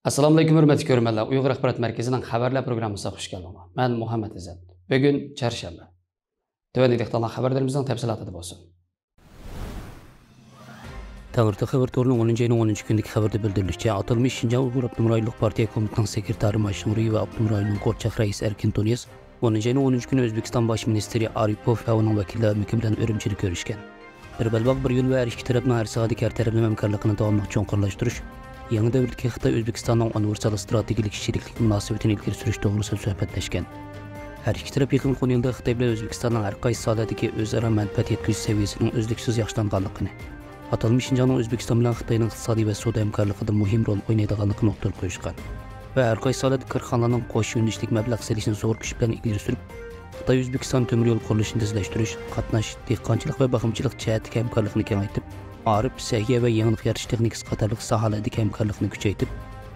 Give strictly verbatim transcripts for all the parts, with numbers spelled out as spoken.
ئەسسالامۇئەلەيكۇم، ھۆرمەتلىك كۆرۈرمەنلەر. ئۇيغۇر ئاخبارات مەركىزىنىڭ خەۋەرلەر پروگراممىسىغا خۇش كەلدىڭلار. مەن مۇھەممەت ئىززەت. بۈگۈن چارشەنبە. تۆۋەندىكى دېھقانلار خەۋەرلىرىمىزنىڭ تەپسىلاتىدا بولسۇن. تەڭرىتاغ خەۋەر تورىنىڭ ئونىنچى ئاينىڭ ئونىنچى كۈنىدىكى خەۋىرىدە بىلدۈرۈلۈشىچە، ئاتالمىش شىنجاڭ ئۇيغۇر ئاپتونوم رايونلۇق پارتىيە كومىتېتىنىڭ سېكرېتارى ما شىڭرۇي ۋە ئاپتونوم رايوننىڭ قورچاق رەئىسى ئەركىن تۇنىياز ئونىنچى ئاينىڭ ئونىنچى كۈنى ئۆزبېكىستان باش مىنىستىرى ئارىپوف ۋە ئۇنىڭ ۋەكىللىرى ئەمىكى بىلەن ئۈرۈمچىدە كۆرۈشكەن. بىر بەلباغ، بىر يول ۋە ھەر ئىككى تەرەپنىڭ ھەر ساھەدىكى ھەر تەرەپلىمە ھەمكارلىقىنى داۋاملىق چوڭقۇرلاشتۇرۇش، يېڭى دەۋردىكى خىتاي ئۆزبېكىستاننىڭ ئۇنىۋېرسال ئىستراتېگىيەلىك شېرىكلىك مۇناسىۋىتىنى ئىلگىرى سۈرۈش توغرىسىدا سۆھبەتلەشكەن. ھەر ئىككى تەرەپ يېقىنقى ئون يىلدا خىتاي بىلەن ئۆزبېكىستاننىڭ ھەر قايسى ساھەدىكى ئۆزئارا مەنپەئەت يەتكۈزۈش سەۋىيەسىنىڭ ئۈزلۈكسىز ياخشىلانغانلىقىنى، ئاتالمىش شىنجاڭنىڭ ئۆزبېكىستان بىلەن خىتاينىڭ ئىقتىسادىي ۋە سودا ھەمكارلىقىدا مۇھىم رول ئوينايدىغانلىقىنى ئوتتۇرىغا قويۇشقان ۋە ھەر قايسى ساھەدە كارخانىلارنىڭ قوش يۆنىلىشلىك مەبلەغ سېلىشىنى زور كۈچ بىلەن ئىلگىرى سۈرۈپ، خىتاي ئۆزبېكىستان تۆمۈر يول قۇرۇلۇشىنى تېزلەشتۈرۈش، قاتناش، دېھقانچىلىق ۋە باقمىچىلىق جەھەتتىكى ھەمكارلىقنى كېڭەيتىپ، مائارىپ، سەھىيە ۋە يېڭىلىق يارىتىش تېخنىكىسى قاتارلىق ساھەلەردىكى ھەمكارلىقنى كۈچەيتىپ،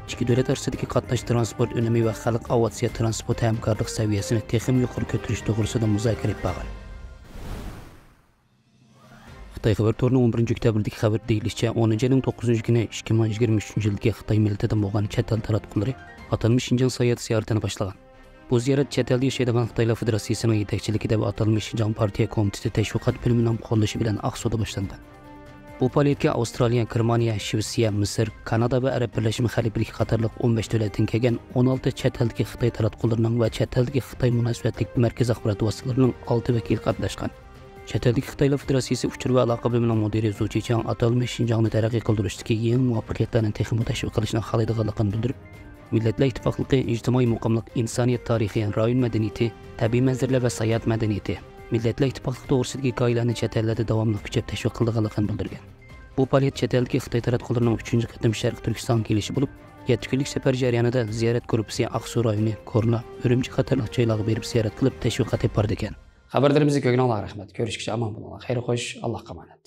ئىككى دۆلەت ئارىسىدىكى قاتناش تىرانسپورت ئۈنۈمى ۋە خەلق ئاۋىئاتسىيە تىرانسپورت ھەمكارلىق سەۋىيەسىنى تېخىمۇ يۇقىرى كۆتۈرۈش توغرىسىدا مۇزاكىرە ئېلىپ بارغان. خىتاي خەۋەر تورىنىڭ ئون بىرىنچى ئۆكتەبىردىكى خەۋىرىدە دېيىلىشىچە، ئونىنچى ئاينىڭ توققۇزىنچى كۈنى ئىككى مىڭ يىگىرمە ئۈچىنچى يىلدىكى خىتاي مىللىتىدىن بولغان چەت ئەل تاراتقۇلىرى ئاتالمىش شىنجاڭ ساياھەت زىيارىتىنى باشلىغان. بۇ زىيارەت چەت ئەلدە ياشايدىغان خىتايلار فېدېراتسىيىسىنىڭ يېتەكچىلىكىدە ۋە ئاتالمىش شىنجاڭ پارتىيە كومىتېتى تەشۋىقات بۆلۈمىنىڭ قوللىشى بىلەن ئاقسۇدا باشلانغان. بۇ پائالىيەتكە ئاۋسترالىيە، گېرمانىيە، شىۋېتسىيە، مىسىر، كانادا ۋە ئەرەب بىرلەشمە خەلىپىلىكى قاتارلىق ئون بەش دۆلەتتىن كەلگەن ئون ئالتە چەت ئەلدىكى خىتاي تاراتقۇلىرىنىڭ ۋە چەت ئەلدىكى خىتاي مۇناسىۋەتلىك مەركىزىي ئاخبارات ۋاسىتىلىرىنىڭ ئالتە ۋەكىلى قاتناشقان. چەت ئەلدىكى خىتايلار فېدېراتسىيىسى ئۇچۇر ۋە ئالاقە بۆلۈمىنىڭ مۇدىرى زۇ چىچاڭ ئاتالمىش شىنجاڭنى تەرەققىي قىلدۇرۇشتىكى يېڭى مۇۋەپپەقىيەتلەرنى تېخىمۇ تەشۋىق قىلىشنى خالايدىغانلىقىنى بىلدۈرۈپ، مىللەتلەر ئىتتىپاقلىقى، ئىجتىمائىي مۇقىملىق، ئىنسانىيەت تارىخى، رايون مەدەنىيىتى، تەبىئىي مەنزىرىلەر ۋە ساياھەت مەدەنىيىتى، مىللەتلەر ئىتتىپاقلىقى توغرىسىدىكى ھېكايىلەرنى چەت ئەللەردە داۋاملىق كۈچەپ تەشۋىق قىلىدىغانلىقىنى بىلدۈرگەن. بۇ پائالىيەت چەت ئەلدىكى خىتاي تاراتقۇلىرىنىڭ ئۈچىنچى قېتىم شەرقىي تۈركىستانغا كېلىشى بولۇپ، يەتتە كۈنلۈك سەپەر جەريانىدا زىيارەت گۇرۇپپىسى ئاقسۇ رايونى، كورلا، ئۈرۈمچى قاتارلىق جايلارغا بېرىپ زىيارەت قىلىپ، تەشۋىقات ئېلىپ بارىدىكەن. خەۋەرلىرىمىزنى كۆرگىنىڭلارغا رەھمەت. كۆرۈشكىچە ئامان بولۇڭلار. خەير خوش، ئاللاھقا ئامانەت.